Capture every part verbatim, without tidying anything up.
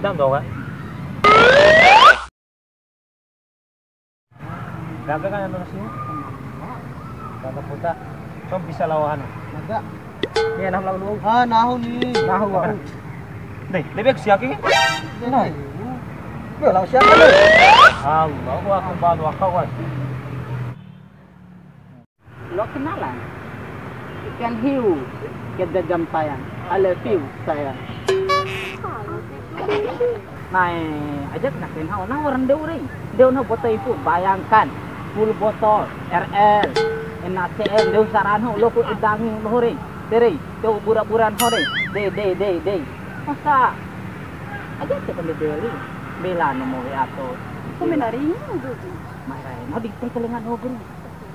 Ndang dong, Kak. Gaga kan anu nasi? Gaga puta. Coba bisa lawan. Gaga. Iya, nahu lawan lu. Ah, nahu ni. Nahu, Kak. Deh, lebih aku siakin. Nah. Yo, lawan siapa lu? Allahu Akbar, Allahu Akbar. Lo kenalan? Ikan hiu, kita jam tayang. I love you, sayang. Nai, aja kena ken hau, nah orang deu rei. Deu nah botol itu, bayangkan. Full botol, R L, N A C L, deu sarana, lo ku edangi, lo rei. Terei, teu bura-buran ho rei. Dei, dei, dei, dei. Masa? Aja cek beli. Bela nomor W A to. Aku menaringi itu. Mai rai, no di tekelengan ho guru.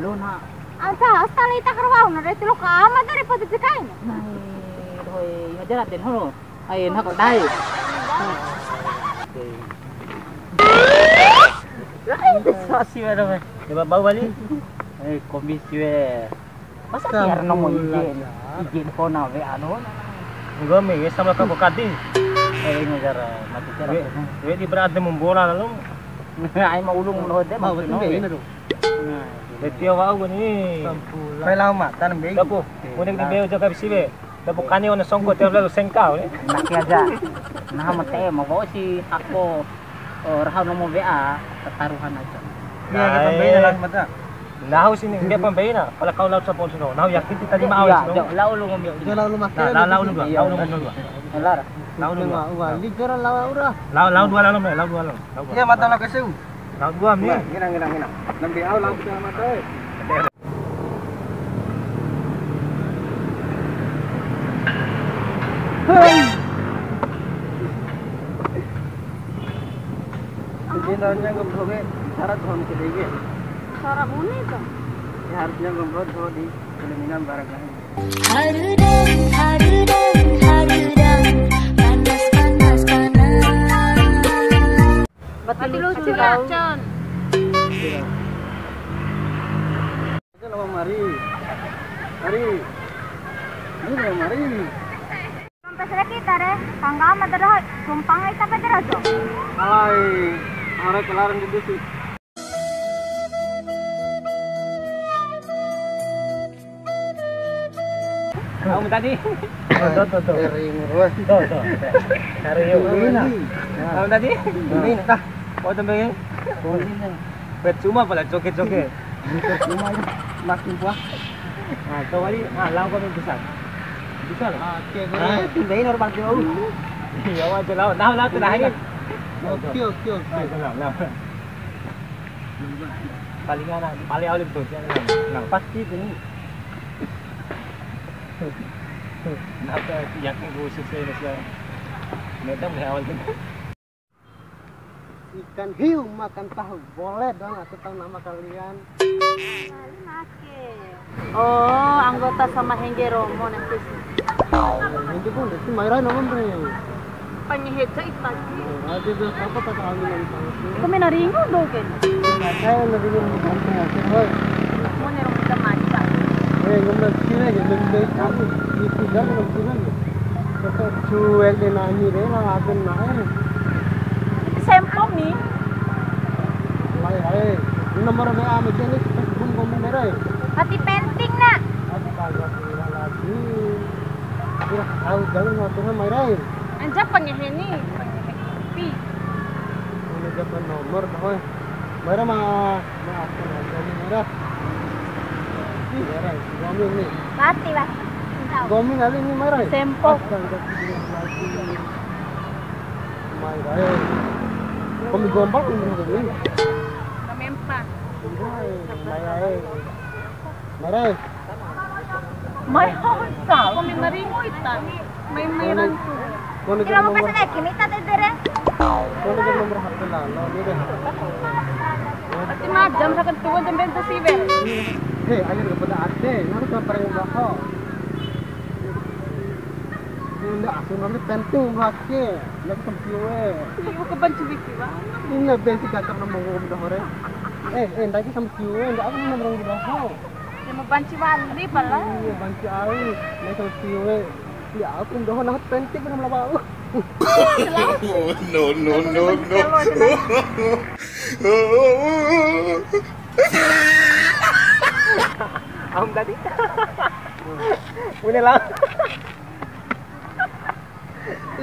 Lo na. Anta, hasta le ita karwau na re, tilo kama dari pada cekain. Nai, doi, ngajar aden ho. Ai, na kok dai. Sasi mana, Mas? Coba bau balik. Eh, komisi we. Masa tiar nomo ije, ije kona we anu. Enggak, mi, ya sama kau kadi. Eh, ngajar mati cara. We, we di berada membola lalu. Ai ma ulung lo de mau betul ini tuh. Nah, tio wa'u ku ni. Sampula. Pai lao mata na mbei. Dapu, kuning di mbei jaga bisi be. Dapu kani ona songko tiap lalu sengkau ni. Naki aja. Nah, mate mau bawa si aku, eh, raha nomor W A, tataruhan aja. Iya, kita mbei lah mata. Nahu sini dia pembina. Kalau kau laut sapon suno, nahu yakin kita lima awal suno. Iya, lau lu ngombe. Dia lau lu makan. Nah, lau lu dua, lau lu ngombe dua. Lar. Lau lu dua. Wah, ini jora lau ura. Lau, lau dua lalu, lau dua lalu. Iya, mata lah keseu. Lau dua mi. Wah, ngina, ngina, ngina. Nembe au lau kita mata, eh. Hei. Jadi harusnya ngobrol ke syarat, Bang, ke D G. Syarat muni tuh. Ya, harusnya ngobrol tuh di pelaminan bareng kan. Harudang, harudang, harudang, panas, panas, panas. Berarti lucu, Cun. Aja lawan mari. Mari. Ini lawan mari. Sampai selek kita re, tangga mata dah, sumpang ita pada rajo. Hai, hari kelaran di dusi. Kamu tadi? Tuh, tuh, tuh. Ring, weh. Tuh, tuh. Cari yuk. Ini. Kamu tadi? Ini, tah. Oh, tembe. Ini. Percuma pala joget-joget. Percuma ini. Makin puas. Nah, tuh kali. Nah, lawan kau bisa. Bisa loh. Oke, gue. Ah, pindahin orang pakai bau. Iya, wajar lawan. Nah, lawan terakhir. Oke, oke, oke. Nah, lawan, lawan. Paling anak, paling awal itu, ya, nah, nah, pasti itu nih. Kenapa yakin gue sukses ini sih? Medam ya awal itu. Ikan hiu makan tahu, boleh dong aku tahu nama kalian? Paling make. Oh, anggota sama Hengge Romo nanti sih. Nanti pun, nanti mai rai nonton, Bre. Panyehe cai pagi. Ada tuh, apa kata Amin nonton? Itu main ringu do kan? Saya lebih dulu nonton, ya, hoi. Mau nerong kita maca. Eh, ngomong sini aja, lebih baik kamu. Itu kan, ngomong sini aja. Kata cuek deh, nani deh, lah, aku naik. Sempo ni. Lai, lai. Nomor W A mungkin ni, pun komen rai. Hati penting, nak. Astaga, gila lagi. Gila, tahu jalan ngatur mai rai. Anja pangehe ni, pangehe kopi. Ini jaga nomor, dah, oi. Mai ra ma, ma aku lagi mai ra. Mai ra, gomi ni. Mati, Bang. Gomi kali ni mai ra. Sempo. Astaga, gila lagi. Mai ra, eh. Komi gombal ini. Mempa. Mai ra, eh. Mai ra, eh. Mai hosa, komi maringu ita. Mai, mai rantu. Kone Kira mau nomor, pesan lagi, minta tender ya? Kone nomor H P lah, lo ni deh. Pasti macam sakit tua jam bentuk sih, Be. Hei, ayo ke pada ade, harus sampai yang bakal. Ini aku nanti penting lagi, lagi sampai. Iya, bukan cumi sih, Bang. Ini basic gacor nomor udah ore. Eh, eh, tadi sampai, enggak aku nomor udah. Ya, mau banci wali, pala. Iya, banci ali. Ini kalau siwe. Ya, aku doho nah penting belum lawa. No, no, no, no. Om tadi. Bune lah.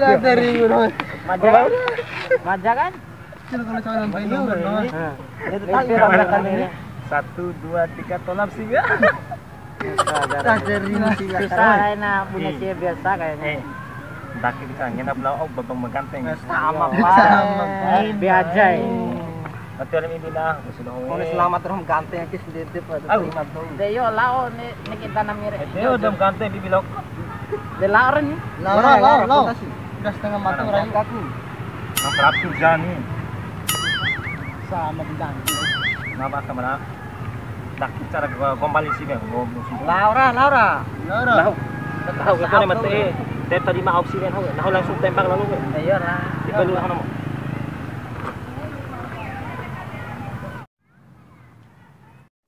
Lah dari ngono. Maja kan? Maja kan? Cil kalau cowok nonton nomor, no. Nah, itu tadi. Satu, dua, tiga, tolak sih ya. Susah, Dar. Susah, enak punya sia biasa kayaknya. Eh, ndake kita ngenap lao, oh, babang maganteng. Sama, Pak. Sama, Pak. Eh, biasa, eh. Nanti ada mimpi dah, sudah. Kone selamat roh ganteng, kis, di, di, di, terima dong. De, yo, lao, ni, ni kita namire. Eh, dia udah ganteng, di bilok. De, lao, ni. Lao, lao, lao. Udah setengah matang, rayu. Nang teratur, Jan, ni. Sama, Jan. Kenapa, sama, nak? Dak cara gua gombal isi kan, gua musuh. Laura, Laura. Laura. Tahu. Tahu, kau ni mati. Dia tadi mau sini, tahu. Tahu langsung tembak lalu, kan? Iya lah. Di keluar, kan, mau.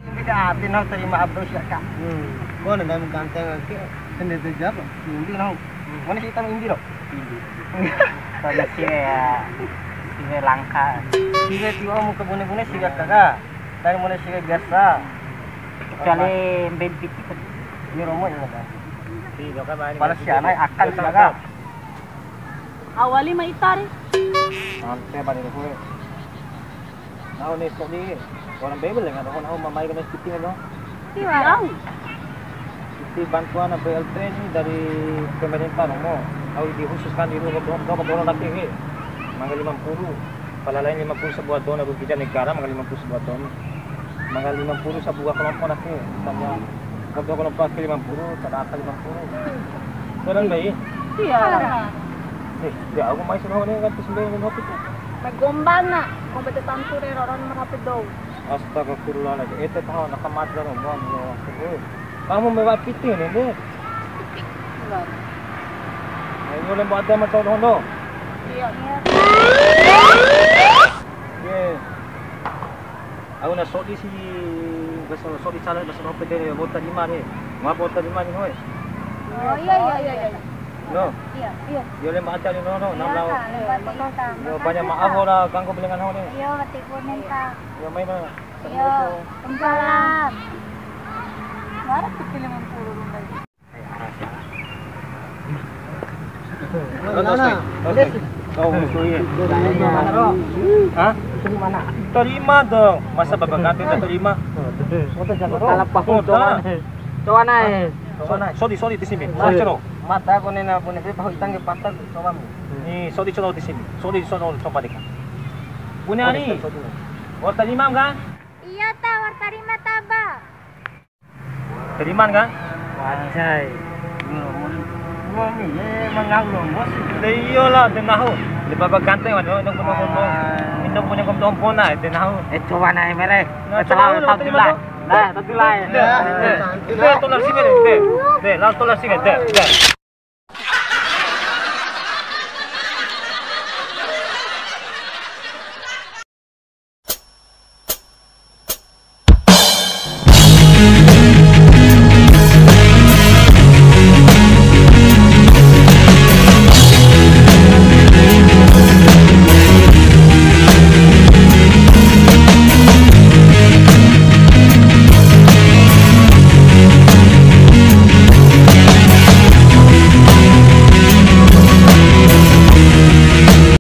Ini ke hati, nah, terima abis ya, Kak. Hmm. Gua nih, ganteng lagi. Kan dia jawab, mimpi, nah. Mana sih, hitam mimpi, loh? Mimpi. Tadi sih ya, sini langka. Sini tiwa muka bune-bune sih, Kak. Tadi mulai sih biasa. Kecuali mbempiti kan. Ini romo ini kan. Pala si anai akan sih, Kak. Awali ma ita re. Sampai pada itu. Au ni sodi, orang bebel dengan rohon au mamai kena siti no. Tiwara. Siti bantuan B L T ni dari pemerintah no. Au dikhususkan di rumah dua dua orang laki ni. Mangga lima puluh. Pala lain lima puluh sebuah dona rugi negara, mangga lima puluh sebuah dona. Mangga lima puluh sebuah kelompok laki. Sama ketua kelompok laki lima puluh, sada aka lima puluh. Orang baik. Iya. Eh, ya aku mai sudah ni kan terus sembilan minum kopi tu. Mai gombal na, gombal te tantu re roron merapi dou. Astagfirullahaladzim. Ete tahu nak kamat lah ngomong. Kamu membawa piti ni, ni. Ayo lembok ada macam hondo. Iya. Iya. Au na sodi si, basa sodi sala basa no pede bota lima ni. Ma bota lima ni hoe. Oh, iya, iya, iya, iya. No. Iya, iya. Yo le ma aja ni no, no, nam lao. Yo banyak maaf ora ganggu belengan ho ni. Iya, wati kuning ta. Yo main no. Iya, assalamualaikum. Waalaikumsalam. Baru tuh lima puluh rumah. Hah? Terima dong. Masa bapak ganti tak terima? Coba naik. Coba naik. Sorry, sorry di sini. Sorry, coba. Mata kau nena punya dia bahu itang ke pantat coba mi. Nih, sorry coba di sini. Sorry, sorry coba deh. Punya hari. Warta lima kan? Iya ta, warta lima ta ba. Terimaan kan? Wajai. Iya lah, de nahu. De baba ganteng, waduh, indo punya kompon. Indo punya kompon, kompon lah, de nahu. Eh, coba naik, mere. Nah, coba, tahu, tahu, terima, tahu. Nah, tahu, tahu. De, de, de, tolar sini, de, de, langsung tolar sini, de, de.